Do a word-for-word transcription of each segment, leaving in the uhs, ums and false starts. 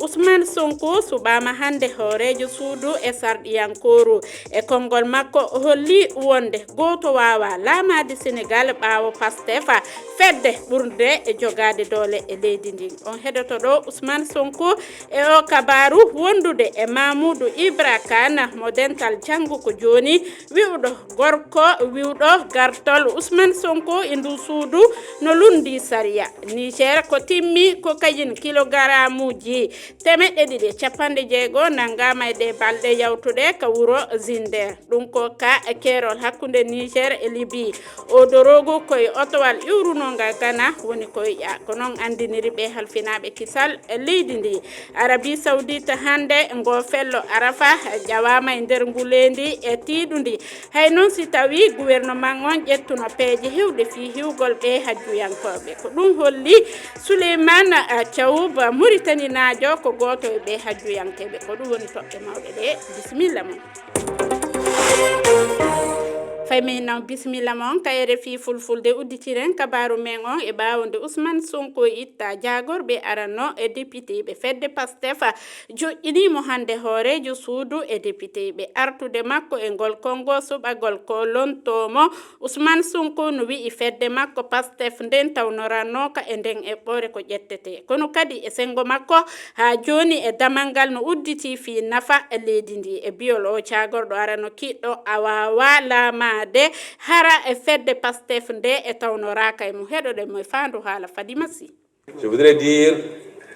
Ousmane Sonko suɓaama hannde hooreejo suudu e sarɗiyankooru. E konngol makko, o holli wonde gooto waawaa laamaade Senegaal ɓaawo Pastef, fedde ɓurde e jogaade doole e leydi ndin. On heɗoto ɗo Ousmane Sonko e o kabaaru wondude e Mamoudou Ibra Kane mo dental janngu ko jooni, wi'uɗo gorko wi'uɗo gartol Ousmane Sonko e ndu suudu no lunndi sariya. Niger ko timmi kokayin kilogaramuuji temeɗɗe ɗiɗi e capanɗe jeego nanngaama e ɗee balɗe yawtuɗe ka wuro Zinder. Ɗum ko ka keerol hakkunde Niger e Libi. O doroogu ko e otowal iwrunongal Ghana woni ko e ƴaa. Ko noon anndiniri ɓee halfinaaɓe kisal e leydi ndi. Arabie Saoudite hannde ngo fello Arafa ƴawaama e nder ngu leydi e tiiɗundi. Hay noon si tawii gouvernement on ƴettuno peeje heewɗe fii hiwgol ɓee hajjuyankooɓe. Ko ɗum holli Souleymane, eh, Thiaw, Muritaninaajo, ko gooto e ɓee hajjuyankeeɓe. Ko ɗum woni toɓɓe mawɗe ɗe. Bisimilla mon. Fay min naw bisimilla mon ka R F I Fulfulde, udditiren kabaaru men on e ɓaawo nde Ousmane Sonko itta jaagorɓe aranno e député ɓe fedde Pastef joƴƴini mo hannde hooreejo suudu e député ɓe artude makko e ngol konngo suɓagol ko lontoo mo. Ousmane Sonko no wi'i fedde makko Pastef nden tawnorannooka e nden eɓɓoore ko ƴettete. Kono kadi e senngo makko haa jooni e damal ngal no udditi fii nafa leydi ndi. E biyol o jaagorɗo arano kiɗɗo a waawaa laamaade hara e fedde Pastef nde e tawnoraaka e mum. Heɗoɗen mo e faandu haala Fadima Sy. Je voudrais dire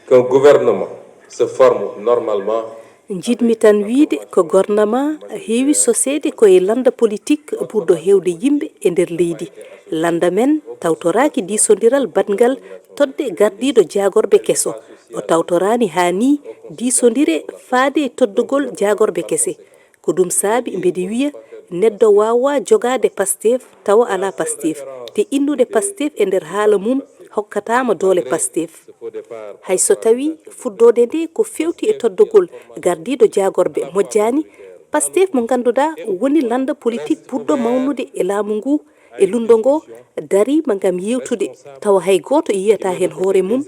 qu'un gouvernement se forme normalement. Njiɗmi tan wiyde ko gouvernement heewi soseede ko e lannda politik ɓurɗo heewde yimɓe e nder leydi. Lannda men tawtoraaki diisondiral baɗngal toɗɗe gardiiɗo jaagorɓe keso. O tawtoraani haa nii diisondire faade e toɗɗugol jaagorɓe kese. Ko ɗum saabi mbeɗe wiya neɗɗo waawaa jogaade Pastef tawa alaa Pastef, te innude Pastef e nder haala mum hokkataama doole Pastef. Hay so tawii fuɗɗoode nde ko feewti e toɗɗogol gardiiɗo jaagorɓe mojjaani, Pastef mo ngannduɗaa woni lannda politik ɓurɗo mawnude e laamu ngu e lunndo ngo dariima ngam yewtude tawa hay gooto yiyataa heen hoore mum.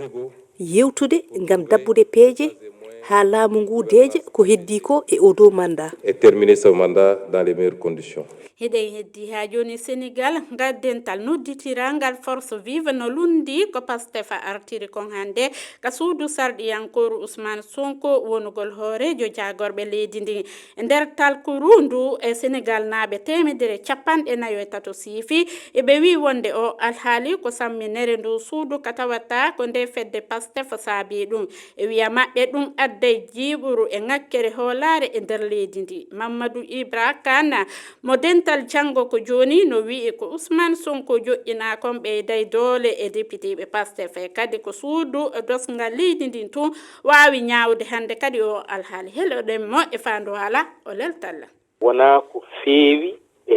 Yewtude ngam dabbude peeje haa laamu ngu deeƴa ko heddii ko e oo ɗoo mandat. Et terminer ce mandat dans les meilleures conditions. Hiɗen heddi haa jooni Senegaal, ngal dental nodditirangal Force Vive no lunndi ko Pastef artiri kon hannde ka suudu sarɗiyankooru Ousmane Sonko wonugol hooreejo jaagorɓe leydi ndin. E nder talkuru ndu e Senegaalnaaɓe teemedere capanɗe nayo e tato siifi, e ɓe wi'i wonde o alhaali ko samminere ndu suudu ka tawata ko nde fedde Pastef saabii ɗum. E wiya maɓɓe ɗum adday jiiɓuru e ŋakkere hoolaare e nder leydi ndi. Mamadou Ibra Kane mo dental janngo ko jooni no wi'i ko Ousmane Sonko joƴƴinaa kon ɓeyday doole e depiteeɓe Pastef e kadi ko suudu dosngal leydi ndin tun waawi ñaawde hannde kadi o alhaali. Heɗoɗen mo e faandu haala o leltalla. Wonaa ko feewi e,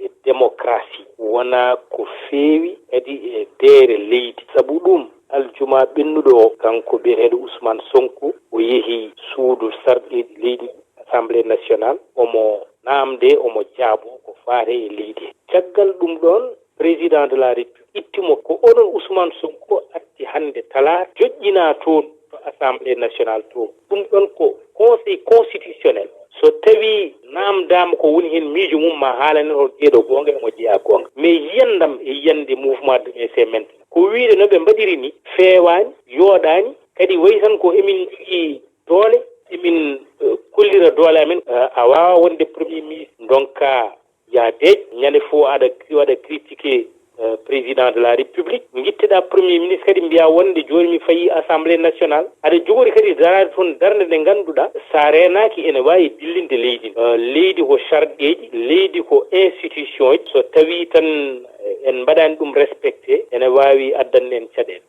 e démocratie, wonaa ko feewi kadi e deere leydi. Sabu ɗum, aljuma ɓennuɗo o, kanko biyeteeɗo Ousmane Sonko, o yehi suudu sarɗiiji leydi, Assemblée nationale, omo naamde, omo jaabo ko faati e leydi. Caggal ɗum ɗoon, Président de la République itti mo. Ko onon Ousmane Sonko arti hannde talaata joƴƴinaa toon to Assemblée nationale to. Ɗum ɗoon ko Conseil constitutionnel. So tawii naamndaama ko woni heen miijo mum, ma haalan en hol jeeɗo goonga e mo jeyaa goonga. Mais yiyandam e yiyande mouvement de ces maintenant. Ko wiyde no ɓe mbaɗiri ni feewaani, yooɗaani, kadi wayi tan ko emin njogii doole, emin, eh, kollira doole amen. Eh, a waawaa wonde Premier ministre, ndonkaa yaa deeƴ, ñande fof aɗa, aɗa critiquer, euh, président de la République, ngitteɗaa premier ministre kadi mbiyaa wonde jooni mi fayi Assemblée nationale. Aɗa jogori kadi daraade toon darnde nde ngannduɗaa so a reenaaki ene waawi dillinde leydi. Euh, leydi ko sarɗeeji, leydi ko institution ji. So tawii tan, eh, en mbaɗaani ɗum respecté, ene waawi addande en caɗeele.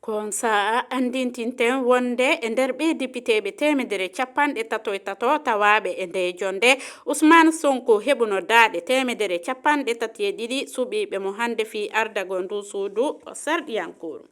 Ko on sa'a anndintinten wonde e nder ɓee depiteeɓe teemedere capanɗe tato e tato tawaaɓe e ndee jonnde, Ousmane Sonko heɓuno daaɗe teemedere capanɗe tati e ɗiɗi suɓiiɓe mo hannde fii ardagol nduu suudu sarɗiyankooru.